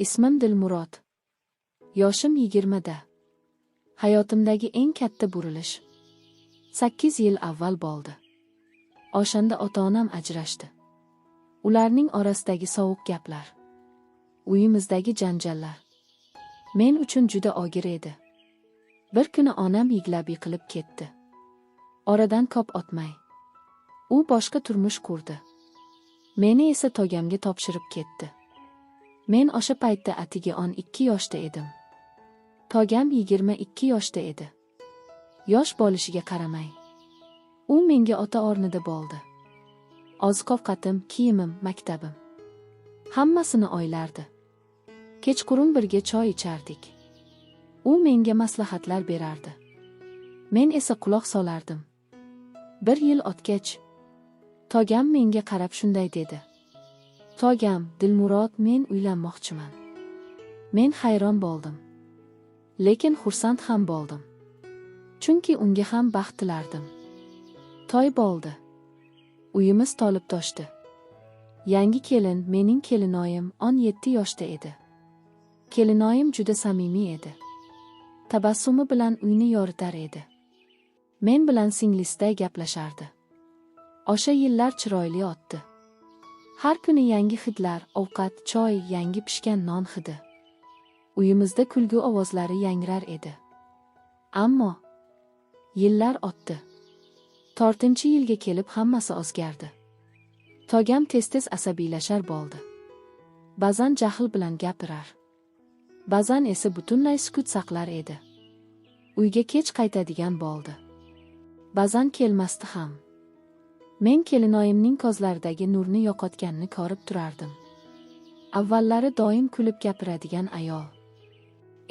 Ismim Dilmurod. Yoshim 20 da. Hayotimdagi eng katta burilish 8 yil avval bo'ldi. O'shanda ota-onam ajrashdi. Ularning orasidagi sovuq gaplar, uyimizdagi janjallar men uchun juda og'ir edi. Bir kuni onam yiglab yiqilib ketdi. Oradan ko'p o'tmay u boshqa turmush qurdi. Meni esa togamga topshirib ketdi. Men o'sha paytda atigi 12 yoshda edim. Togam 22 yoshda edi. Yosh bo'lishiga qaramay, u menga ota o'rnida bo'ldi. Oziq-ovqatim, kiyimim, maktabim, hammasini o'ylardi. Kechqurun birga choy ichardik. U menga maslahatlar berardi. Men esa quloq solardim. Bir yil o'tgach, togam menga qarab shunday dedi: "Togam, Dilmurod, men uylanmoqchiman." Men hayron bo'ldim. Lekin xursand ham bo'ldim. Chunki unga ham baxt tilardim. To'y bo'ldi. Uyimiz to'lib toshdi. Yangi kelin, mening kelinoyim 17 yoshda edi. Kelinoyim juda samimiy edi. Tabassumi bilan uyni yoritar edi. Men bilan singlisiday gaplashardi. O'sha yillar chiroyli o'tdi. Har kuni yangi hidlar, ovqat, choy, yangi pishgan non hidi. Uyimizda kulgu ovozlari yangrar edi. Ammo yillar o'tdi. 4-yilga kelib hammasi o'zgardi. Togam tez-tez asabiylashar bo'ldi. Ba'zan jahl bilan gapirar. Ba'zan esa butunlay sukut saqlar edi. Uyga kech qaytadigan bo'ldi. Ba'zan kelmasdi ham. Men kelinoyimning ko'zlaridagi nurni yo'qotganini ko'rib turardim. Avvallari doim kulib gapiradigan ayol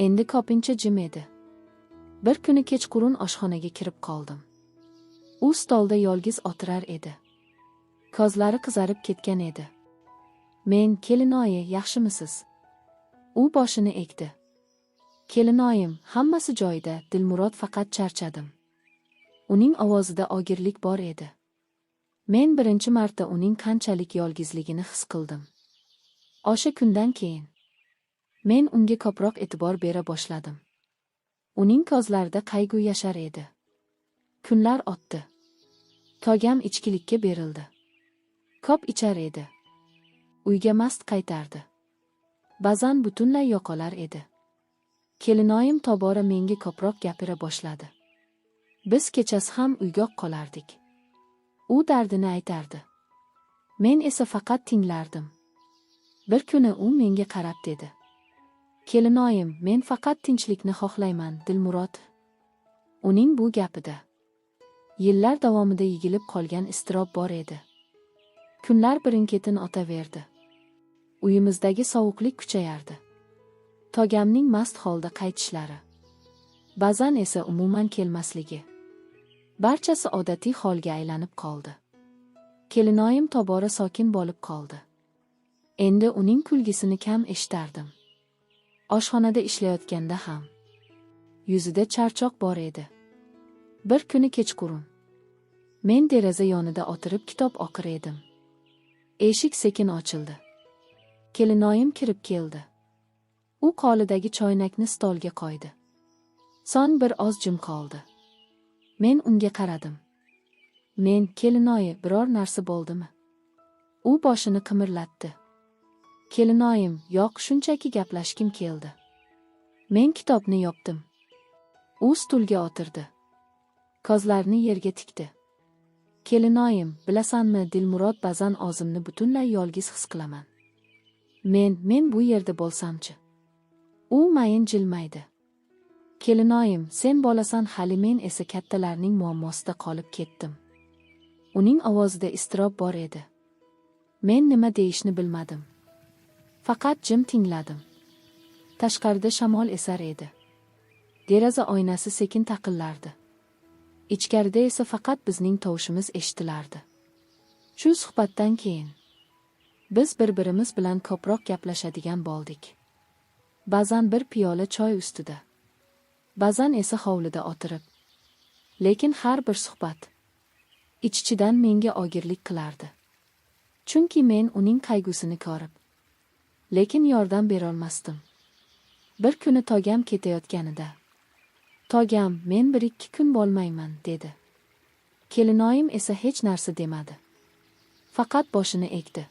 endi ko'pincha jim edi. Bir kuni kechqurun oshxonaga kirib qoldim. U stolda yolg'iz o'tirar edi. Ko'zlari qizarib ketgan edi. Men: "Kelinoyi, yaxshimisiz?" U boshini egdi. "Kelinoyim, hammasi joyida, Dilmurod, faqat charchadim." Uning ovozida og'irlik bor edi. Men birinchi marta uning qanchalik yolg'izligini his qildim. O'sha kundan keyin men unga ko'proq e'tibor bera boshladim. Uning ko'zlarida qayg'u yashar edi. Kunlar o'tdi. Togam ichkilikka berildi. Ko'p ichar edi. Uyga mast qaytardi. Ba'zan butunlay yo'qolar edi. Kelinoyim tobora menga ko'proq gapira boshladi. Biz kechasi ham uyg'oq qolardik. U dardini aytardi. Men esa faqat tinglardim. Bir kuni u menga qarab dedi: "Kelinoyim, men faqat tinchlikni xohlayman, Dilmurod." Uning bu gapida yillar davomida yig'ilib qolgan iztirob bor edi. Kunlar birin-ketin o'taverdi. Uyimizdagi sovuqlik kuchayardi. Togamning mast holda qaytishlari, ba'zan esa umuman kelmasligi. Barchasi odatiy holga aylanib qoldi. Kelinoyim tobora sokin bo'lib qoldi. Endi uning kulgisini kam eshitardim. Oshxonada ishlayotganda ham yuzida charchoq bor edi. Bir kuni kechqurun men deraza yonida o'tirib kitob o'qir edim. Eshik sekin ochildi. Kelinoyim kirib keldi. U qo'lidagi choynakni stolga qo'ydi. So'ng bir oz jim qoldi. Men unga qaradim. Men: "Kelinoyi, biror narsa bo'ldimi?" U boshini qimirlatdi. "Kelinoyim, yo'q, shunchaki gaplashgim keldi." Men kitobni yopdim. U stulga o'tirdi. Ko'zlarini yerga tikdi. "Kelinoyim, bilasanmi, Dilmurod, ba'zan o'zimni butunlay yolg'iz his qilaman. Men bu yerda bo'lsamchi?" U mayin jilmaydi. "Kelinoyim, sen bolasan hali, men esa kattalarning muammosida qolib ketdim." Uning ovozida iztirob bor edi. Men nima deyishni bilmadim. Faqat jim tingladim. Tashqarida shamol esar edi. Deraza oynasi sekin taqillardi. Ichkarida esa faqat bizning tovushimiz eshitilardi. Shu suhbatdan keyin biz bir-birimiz bilan ko'proq gaplashadigan bo'ldik. Ba'zan bir piyola choy ustida, ba'zan esa hovlida o'tirib. Lekin har bir suhbat ich-ichidan menga og'irlik qilardi. Chunki men uning qayg'usini ko'rib, Lekin yordam berolmasdim. Bir kuni togam ketayotganida, "Togam, men 1-2 kun bo'lmayman", dedi. Kelinoyim esa hech narsa demadi. Faqat boshini egdi.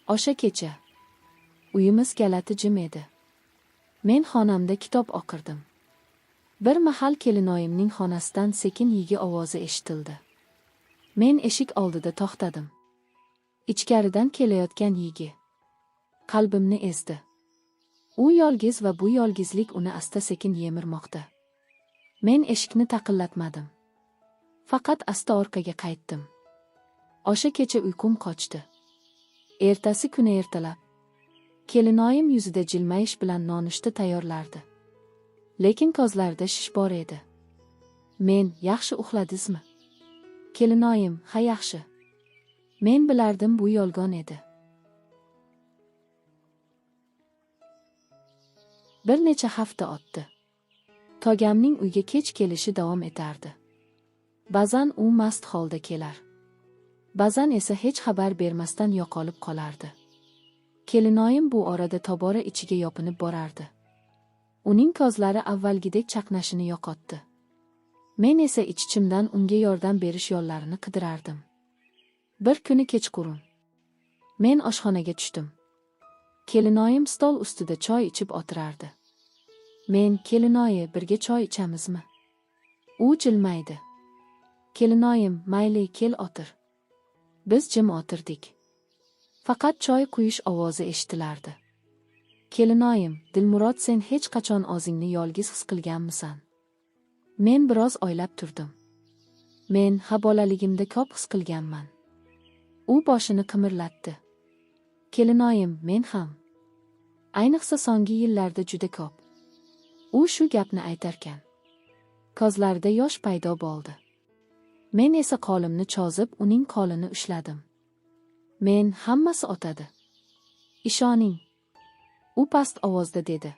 O'sha kecha uyimiz g'alati jim edi. Men xonamda kitob o'qirdim. Bir mahal kelinoyimning xonasidan sekin yig'i ovozi eshitildi. Men eshik oldida to'xtadim. Ichkaridan kelayotgan yig'i qalbimni ezdi. U yolg'iz va bu yolg'izlik uni asta-sekin yemirmoqda. Men eshikni taqillatmadim. Faqat asta orqaga qaytdim. O'sha kecha uyqum qochdi. Ertasi kuni ertalab kelinoyim yuzida jilmayish bilan nonushta tayyorlardi. Lekin ko'zlarida shish bor edi. Men, "Yaxshi uxladingizmi?" Kelinoyim, "Ha, yaxshi." Men bilardim, bu yolg'on edi. Bir necha hafta o'tdi. Togamning uyga kech kelishi davom etardi. Ba'zan u mast holda kelar. Ba'zan esa hech xabar bermasdan yo'qolib qolardi. Kelinoyim bu orada tobora ichiga yopinib borardi. Uning ko'zlari avvalgidek chaqnashini yo'qotdi. Men esa ich-ichimdan unga yordam berish yo'llarini qidirardim. Bir kuni kechqurun men oshxonaga tushdim. Kelinoyim stol ustida choy ichib o'tirardi. Men, "Kelinoyi, birga choy ichamizmi?" U jilmaydi. Kelinoyim, "Mayli, kel o'tir." Biz jim o'tirdik. Faqat choy quyish ovozi eshitilardi. Kelinoyim, "Dilmurod, sen hech qachon o'zingni yolg'iz his qilganmisan?" Men biroz o'ylab turdim. Men, "Ha, bolaligimda ko'p his qilganman." U boshini qimirlatdi. Kelinoyim, "Men ham. Ayniqsa so'nggi yillarda juda ko'p." U shu gapni aytarkan, ko'zlarida yosh paydo bo'ldi. Men esa qo'limni cho'zib, uning qo'lini ushladim. Men, "Hammasi o'tadi. Ishoning." U past ovozda dedi.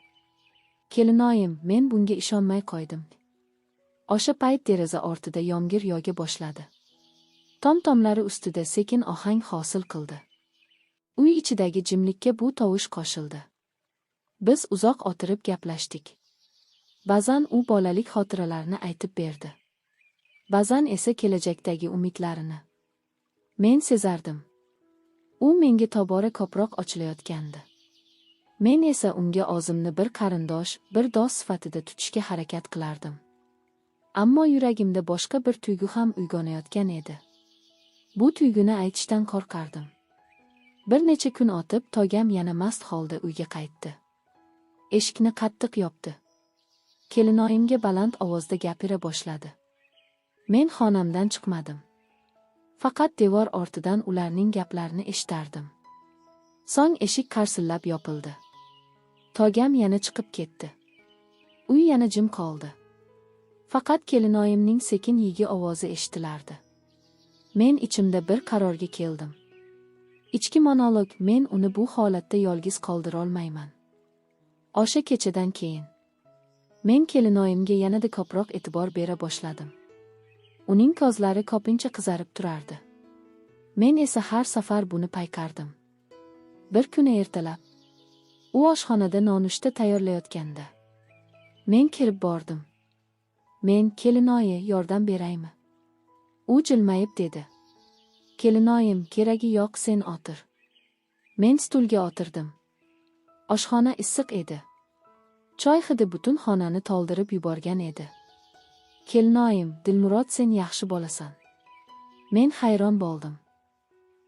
Kelinoyim, men bunga ishonmay qo'ydim. O'sha payt deraza ortida yomg'ir yog'a boshladi. Tom-tomlari ustida sekin ohang hosil qildi. Uy ichidagi jimlikka bu tovush qo'shildi. Biz uzoq o'tirib gaplashdik. Ba'zan u bolalik xotiralarini aytib berdi. Ba'zan esa kelajakdagi umidlarini. Men sezardim. U menga tobora ko'proq ochilayotgandi. Men esa unga o'zimni bir qarindosh, bir do'st sifatida tutishga harakat qilardim. Ammo yuragimda boshqa bir tuyg'u ham uyg'onayotgan edi. Bu tuyg'uni aytishdan qo'rqardim. Bir necha kun o'tib, togam yana mast holda uyga qaytdi. Eshikni qattiq yopdi. Kelinoyimga baland ovozda gapira boshladi. Men xonamdan chiqmadim. Faqat devor ortidan ularning gaplarini eshitardim. So'ng eshik qarsillab yopildi. Togam yana chiqib ketdi. Uy yana jim qoldi. Faqat kelinoyimning sekin yig'i ovozi eshitilardi. Men ichimda bir qarorga keldim. Ichki monolog, men uni bu holatda yolg'iz qoldira olmayman. O'sha kechadan keyin men kelinoyimga yanada ko'proq e'tibor bera boshladim. Uning ko'zlari ko'pincha qizarib turardi. Men esa har safar buni payqardim. Bir kuni ertalab u oshxonada nonushta tayyorlayotganda men kirib bordim. Men, "Kelinoyi, yordam beraymi?" U jilmayib dedi. Kelinoyim, "Keragi yo'q, sen o'tir." Men stulga o'tirdim. Oshxona issiq edi. Choy hidi butun xonani to'ldirib yuborgan edi. Kelinoyim, "Dilmurod, sen yaxshi bolasan." Men hayron bo'ldim.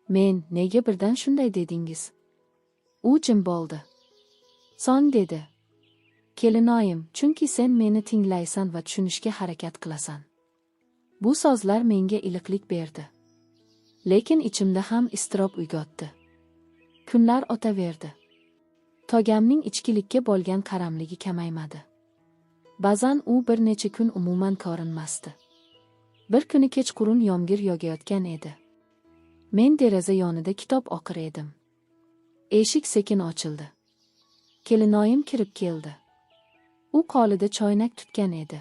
Men, "Nega birdan shunday dedingiz?" U jim bo'ldi. So'ng dedi. Kelinoyim, "Chunki sen meni tinglaysan va tushunishga harakat qilasan." Bu so'zlar menga iliqlik berdi. Lekin ichimda ham iztirob uyg'otdi. Kunlar o'taverdi. Togamning ichkilikka bo'lgan qaramligi kamaymadi. Ba'zan u bir necha kun umuman ko'rinmasdi. Bir kuni kechqurun yomg'ir yog'ayotgan edi. Men deraza yonida kitob o'qir edim. Eshik sekin ochildi. Kelinoyim kirib keldi. U qo'lida choynak tutgan edi.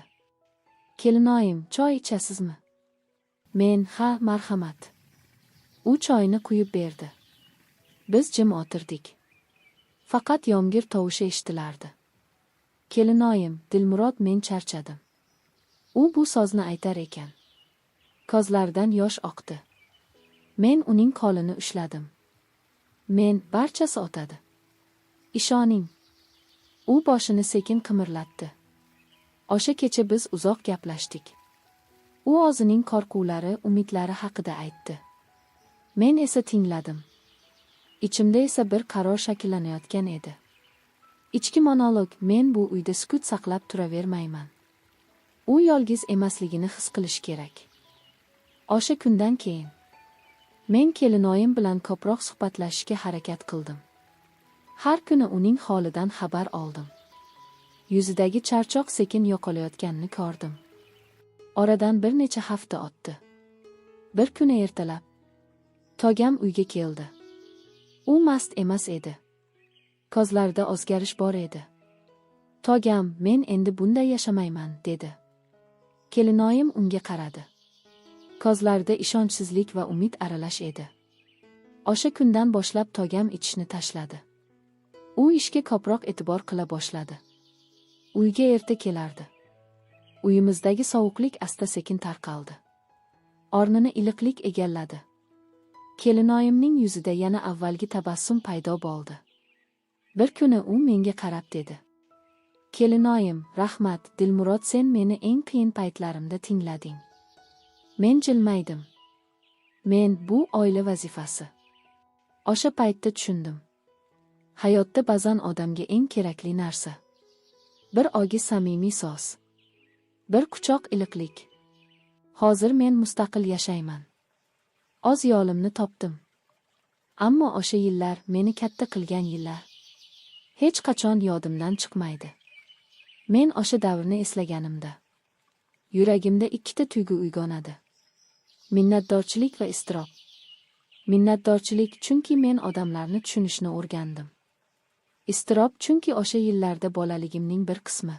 Kelinoyim, "Choy ichasizmi?" Men, "Ha, marhamat." U choyni quyib berdi. Biz jim o'tirdik. Faqat yomg'ir tovushi eshitilardi. Kelinoyim, Dilmurod, men charchadim. U bu so'zni aytar ekan, ko'zlaridan yosh oqdi. Men uning qo'lini ushladim. Men, barchasi o'tadi. Ishoning. U boshini sekin qimirlatdi. O'sha kecha biz uzoq gaplashdik. U o'zining qo'rquvlari, umidlari haqida aytdi. Men esa tingladim. Ichimda esa bir qaror shakllanayotgan edi. Ichki monolog: men bu uyda sukut saqlab turavermayman. U yolg'iz emasligini his qilish kerak. O'sha kundan keyin men kelinoyim bilan ko'proq suhbatlashishga harakat qildim. Har kuni uning holidan xabar oldim. Yuzidagi charchoq sekin yo'qolayotganini ko'rdim. Oradan bir necha hafta o'tdi. Bir kuni ertalab tog'am uyga keldi. U mast emas edi. Ko'zlarida o'zgarish bor edi. Tog'am, men endi bunday yashamayman, dedi. Kelinoyim unga qaradi. Ko'zlarida ishonchsizlik va umid aralash edi. O'sha kundan boshlab tog'am ichishni tashladi. U ishga ko'proq e'tibor qila boshladi. Uyga erta kelardi. Uyimizdagi sovuqlik asta-sekin tarqaldi. O'rnini iliqlik egalladi. Kelinoyimning yuzida yana avvalgi tabassum paydo bo'ldi. Bir kuni u menga qarab dedi: Kelinoyim, rahmat, Dilmurod, sen meni eng qiyin paytlarimda tinglading. Men jilmaydim. Men, bu oila vazifasi. O'sha paytda tushundim. Hayotda ba'zan odamga eng kerakli narsa bir og'iz samimiy so'z. Bir quchoq iliqlik. Hozir men mustaqil yashayman. O'z yo'limni topdim. Ammo o'sha yillar, meni katta qilgan yillar, hech qachon yodimdan chiqmaydi. Men o'sha davrni eslaganimda yuragimda ikkita tuyg'u uyg'onadi. Minnatdorchilik va iztirob. Minnatdorchilik, chunki men odamlarni tushunishni o'rgandim. Iztirob, chunki o'sha yillarda bolaligimning bir qismi